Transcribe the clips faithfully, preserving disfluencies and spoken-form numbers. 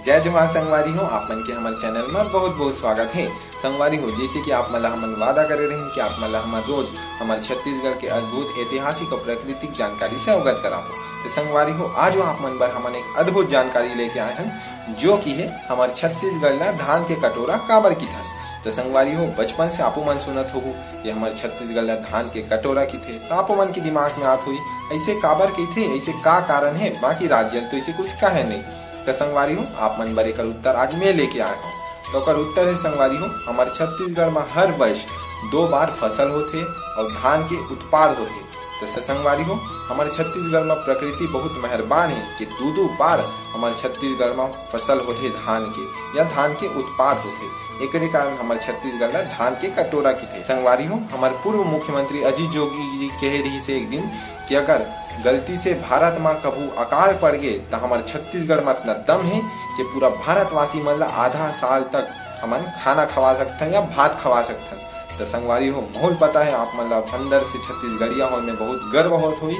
जय जोहार संगवारी हो, आप मन के हमर चैनल में बहुत बहुत स्वागत है। संगवारी हो, जैसे कि आप मन ला हमन वादा करे रहिन कि आप मन ला हमन रोज हमर छत्तीसगढ़ के अद्भुत ऐतिहासिक और प्राकृतिक जानकारी से अवगत कराबो। तो संगवारी हो, आज आप मन बर हमन एक अद्भुत जानकारी लेके आए हन, जो कि है हमर छत्तीसगढ़ ला धान के कटोरा काबर किथन। तो संगवारी हो, बचपन से आपो मन सुनत होहू कि हमर छत्तीसगढ़ ला धान के कटोरा किथे, तो आपो मन के दिमाग में आत होही, ऐसे काबर किथे, ऐसे का कारण है? बाकी राज्य तो ऐसे कुछ कहे नहीं। तो संगवारी हो, आप मन बर एकर उत्तर आज मैं लेके आए हूँ। तो ओकर उत्तर है संगवारी हो, हमर छत्तीसगढ़ में हर वर्ष दो बार फसल होथे और धान के उत्पाद होथे। तो स-, संगवारी हो, हमर छत्तीसगढ़ में प्रकृति बहुत मेहरबान है कि दू दू बार हमर छत्तीसगढ़ में फसल होथे धान के, या धान के उत्पाद होथे, एकरे कारण हमर छत्तीसगढ़ ला धान के कटोरा किथे। संगवारी हो, हमर पूर्व मुख्यमंत्री अजीत जोगी जी कहे रहिस हे एक दिन कि अगर गलती से भारत म कभू अकाल पड़ गे, त हमर छत्तीसगढ़ म अतना दम हे कि पूरा भारतवासी मन ला आधा साल तक हमन खाना खवा सकथन या भात खवा सकथन। त संगवारी हो, मोला पता है आप मन ला अंदर से छत्तीसगढ़िया होए में बहुत गर्व होत होही।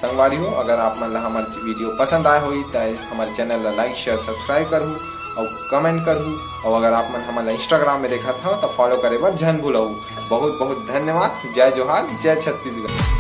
संगवारी हो, अगर आप मन ला हमर video पसंद आए होही, त हमर channel ला like, share, subscribe करहू और comment करहू। और अगर आप मन हमन ला Instagram में देखत हव, त follow करे बर झन भूलहू। बहुत बहुत धन्यवाद। जय जोहार, जय छत्तीसगढ़।